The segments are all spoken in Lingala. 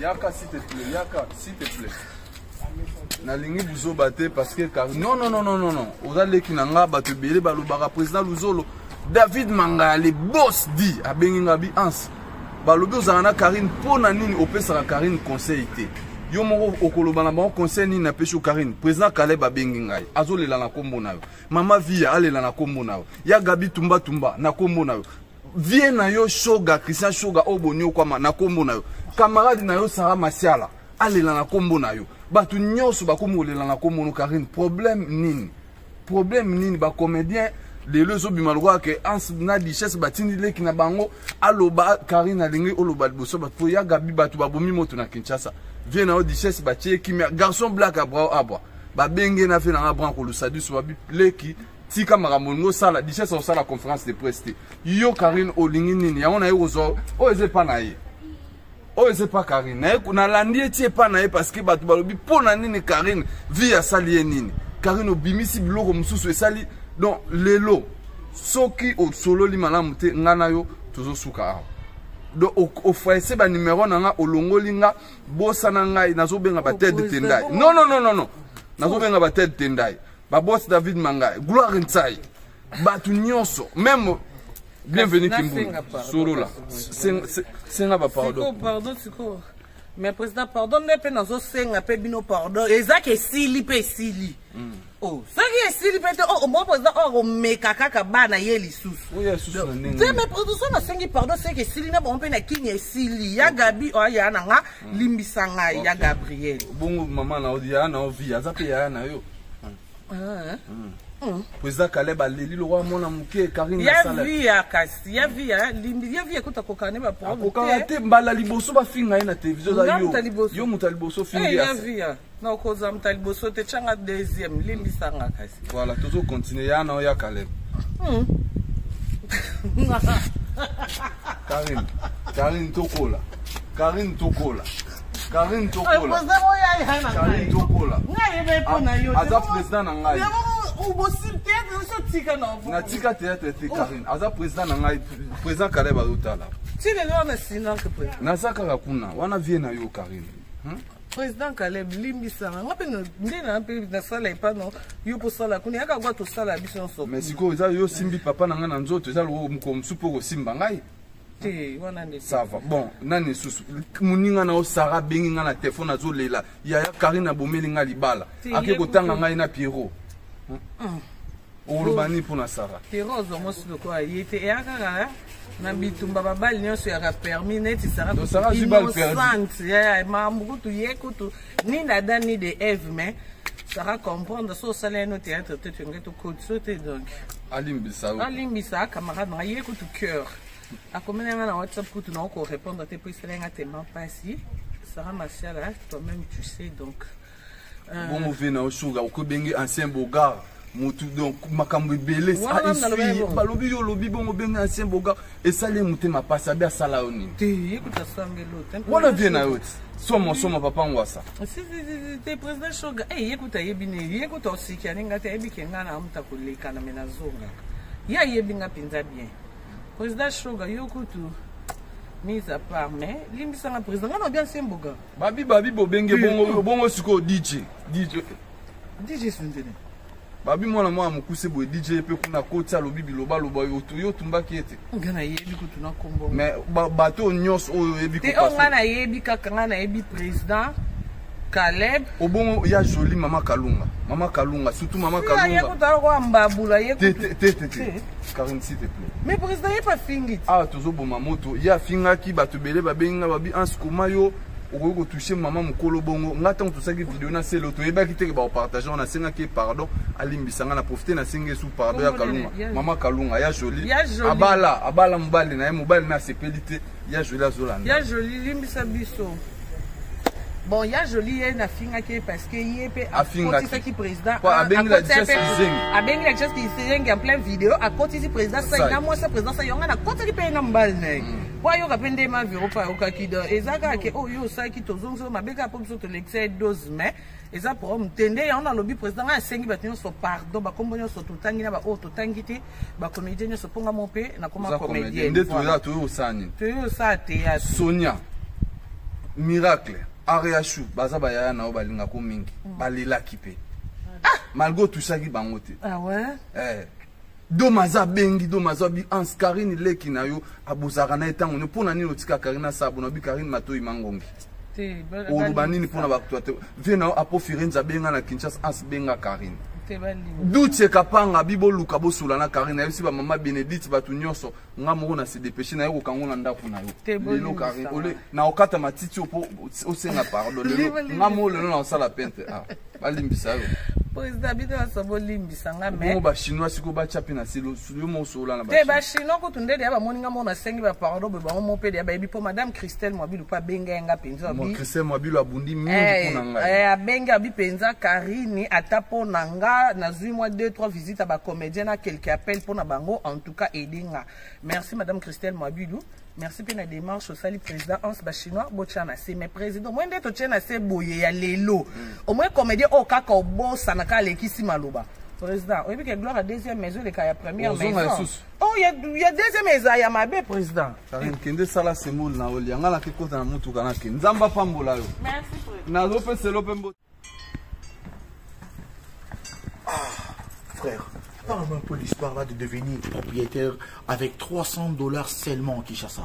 Yaka s'il te plaît, yaka s'il te plaît. Nalingi buzoba te parce que car non non non non non non. Oza leki na nga bato ebele balobaka président Luzolo David Mangaya le boss dit abengi nga bi ans. Balobi ozala na Karine mpo na nini opesaka Karine conseil te. Yo moko okoloba na bango conseil nini napesi yo Karine. Président Caleb abengi ngai azolela na kombo na yo. Mama Via alela na kombo na yo. Ya Gabi Tumba Tumba na kombo na yo. Vie na yo Shoga Christian Shoga oyo boniokwama na kombo na yo. Camarade na yo Sarah Masiala alela na kombo na yo. Bato nyonso bakomi kolela na kombo no Karine. Problème nini? Problème nini ba comédien lelo ezobima lokola ke Hans na Duchesse batindi leki na bango aloba Karine alingi oloba liboso bato po ya Gabi bato babomi moto na Kinshasa. Vie na yo Duchesse batie kimia garçon black abra abwa babenge na vie na nga Branco Lusadus babi leki tika makambo olingi osala duchesse osala conférence de presse te yo karine olingi nini yango naye kozwa oyo eza epa na ye oyo eza epa karine nalandi ye ti epa na ye parce que bato balobi mpo na nini karine vie asali ye nini karine obimisi biloko mosusu esali donc lelo soki osololi malamu te ngai na yo tozosuka awa donc ofaise banimero na nga olongoli nga bosana ngai nazobenga bated oh, tendai non non non non nazobenga bated tendai ba boss David Mangai, Gloire Ntsai, bato nyonso, même bienvenue Kimbulu, solola, senga ba pardon. Pardon sikoyo. Mais président pardon nde mpe nazosenga mpe bino pardon eza ke esili mpe esili mm. oh, soki esili mpe te oh, mo président oyo akomeka kaka bana ye lisusu te mais président so nasengi pardon seke esili na bango mpe na kini esili ya gabi oyo ya na nga mm. limbisa ngai ya gabriel bongo mama na ya na yo vie aza mpe yaya na yo Ah. Mm. Président Caleb aleli lokola mwana moke Karine ya vie ya kasi ya vie ya limbi ya vie ekota kokana ba problème akokana te mbala liboso bafinga ye na télévision za yo yo moto ya liboso fingi eh, ya vie ya na okozwa moto ya liboso te tyanga deuxième limbisanga kasi voilà tozo continuer ya na ya Caleb hmm. Karine Karine tokola Karine tokola Karine Tokola. Karine Tokola. Aza président na ngai. Natika théâtre te Karine. Aza président na ngai. Président Caleb azotala. Naza kaka kuna. Wana vie na yo Karine. Hmm? Président Caleb limbisanga nga mpe nde na mpe nasala epa no yo mpo osala kuna yaka kwa tosala biso nyonso mais sikoyo eza yo osimbi papa na ngai na nzoto eza lokola mokolo mosusu mpo okosimba ngai te wana nde ça va bon nani lisusu moninga na yo sara abengi ngai na telefone azolela yaya karine abomeli ngai libala ake kotanga ngai na pierrot hmm. oloba nini mpo na sara pierrot ozwa mwasi lokola ye te eya kaka eh? na bitumba babali nyonso yaka permis neti sara innocente yaya makambo kutu ye kutu ni d'Adam ni de Ève mais Sarah comprendre so osala ye no théâtre te toyenge tokoti te donc alimbisa alimbisa camarade na ye kutu cœur akomela nga na whatsapp kutu na oko répondre te po esala nga tellement pasi Sarah Masiala toi-même tu sais donc euh... bongo vie na yo suga okobengi ancien bogard motu donc makambo ebele balobi yo olobi bongo obengi ancien bogard esali ye motema mpasi abe asala yo nini wana vie na yo ti somo somo papa ngwasa te président shoga eh, ye kuta ayebi nini ye kuta osiki aninga te ayebi ke ngai na amuta kolekana me nazongaka ye ayebi nga mpenza bien Président Shoga yo kutu mise à part mais limbisa nga président nga na bien semboga. Babi babi bobenge bongo bongo sikoyo DJ DJ DJ Sundene. Babi mwana mwana mokuse boye DJ mpe kuna akoti alobi bilobaloba yo otumbaki ye te. Nga nayebi kutu na kombo. Mais bato oyo nyonso oyo oyebi te oyo nga nayebi kaka nga nayebi président Caleb. Obongo ya jolie mama Kalunga. Mama Kalunga, surtout mama Kalunga. Ye kutu aloko mbabula ye kutu. Te te te te. Karine s'il te plaît. Mais président ye pa fingi. Ah tozo boma moto. Ye afingaki bato ebele babengi nga babi Hans koma yo okoki kotouche mama mokolo bongo nga ntango tosalaki video na selo toyebaki te ke bakopartage wana nasengaki ye pardon alimbisa nga na profite nasengi ye su pardon ya kalunga mama kalunga ya jolie abala abala mobali na ye mobali na asepeli te ya jolie azolanda ya jolie limbisa biso bon ya jolie ye nafingaki ye parce que ye mpe akotisaki président abengi la duchesse kizengi abengi la duchesse kizengi en plein vidéo akotisi président sai na mwasi ya président sai yonga nakotaki mpe ye na mobali na ye mpo ayoka mpe nde mavero mpe ayokaki donc eza kaka ke oyo osalaki tozongisi oyo mabe kaka mpo biso tolekisa ye dose mais eza problème te nde yango nalobi président ngai asengi bato nyonso pardon bakombo nyonso totangi na baoyo totangi te bacomédien nyonso mpo nga mo mpe nakoma comédien nde toya toyei kosala nini toyei kosala théâtre sonia Miracle, Ariachou, baza bayaya na yo balingako mingi. Balelaki pe. Malgré otusaki bango te. Ah ouais? Eh. Domaza abengi, Domaza abi Hans Karine leki na yo abozaka na ye ntango nini mpo na nini otika Karine asala bona abi Karine matoyi mangongi. Te, Oloba nini mpo na bato te vie na yo Apo Firenze abenga na Kinshasa Hans benga Karine. Te balingi. Duce Kapanga abi boluka bosola na Karine ayebisi ba mama Benedicte bato nyonso nga moko na se dépêcher na ye kokango na ndako na yo. Te Lelo bolimbisa Karine nga. ole na okata matiti opo osenga pardon lelo nga moko lelo na osala pente ah balimbisa yo. Président bino nyonso bolimbisa nga mais Bongo ba chinois sikoyo batya mpe na se yo moko osolola na te ba bachinois kutu nde deya bamoni nga moko nasengi bapardon boye bango moko mpe deya bayebi mpo madame Christelle Mwabilu mpe abenga ye nga mpenza Moi, abi Christelle Mwabilu abundi mingi Eh, mpo na ngai. eh, abengi abi mpenza Karine ata mpo na nga nazwi mwa 2 3 visite ya bacomédien na quelque appel mpo na bango, en tout cas aide nga. Merci madame Christelle Mwabilu, merci mpe na démarche osali. Président Hans, bachinois botya na se, mais président moi nde totie na se boye ya lelo au moins comédien oyo kaka obosanaka alekisi maloba. Président, oyebi ke gloire ya deuxième maison eleka ya première Ozonga maison. lisusu. Oh, ya deuxième eza ya mabe, président. Karine, kende sala semoule na olia nga nake kota na mutuka nake. Nzambe apambola yo. Merci président. Nazopeselo mpe mbo. Frère, parle-moi un peu l'histoire là de devenir propriétaire avec 300 $ seulement en Kinshasa.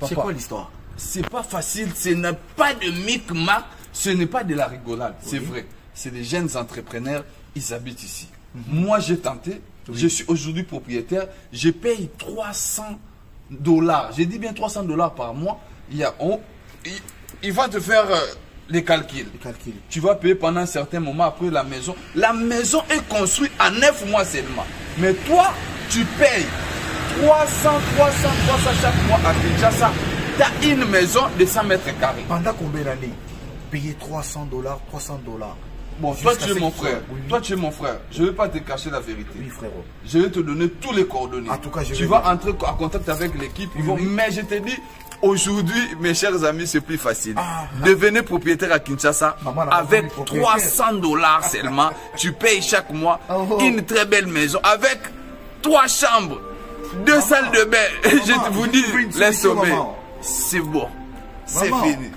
C'est Papa. quoi l'histoire? C'est pas facile, ce n'est pas de micmac, ce n'est pas de la rigolade, c'est vrai. C'est des jeunes entrepreneurs, ils habitent ici. Moi, j'ai tenté, je suis aujourd'hui propriétaire, je paye 300 $. J'ai dit bien 300 $ par mois. Il, y a, on, il va te faire les calculs. Les calculs. Tu vas payer pendant un certain moment après la maison. La maison est construite à 9 mois seulement. Mais toi, tu payes 300, 300, 300 chaque mois à Kinshasa. Tu as une maison de 100 mètres carrés. Pendant combien d'années? Payer 300 $, 300 $. Bon, toi Jusqu'à tu es ce mon qu'il soit- frère. Oui. Toi tu es mon frère. Je ne vais pas te cacher la vérité. Oui, frérot. Je vais te donner tous les coordonnées. En tout cas, je Tu vais vas bien. entrer en contact avec l'équipe. Ils vont... Oui. Mais je te dis, aujourd'hui, mes chers amis, c'est plus facile. Ah. Devenez propriétaire à Kinshasa Maman n'a pas avec voulu propriétaire. 300 $ seulement. Tu payes chaque mois Oh. une très belle maison avec trois chambres, deux salles de bain. Je Maman, vous j'ai dis, trouvé une laisse solution, tomber. maman. C'est bon. C'est Maman. fini.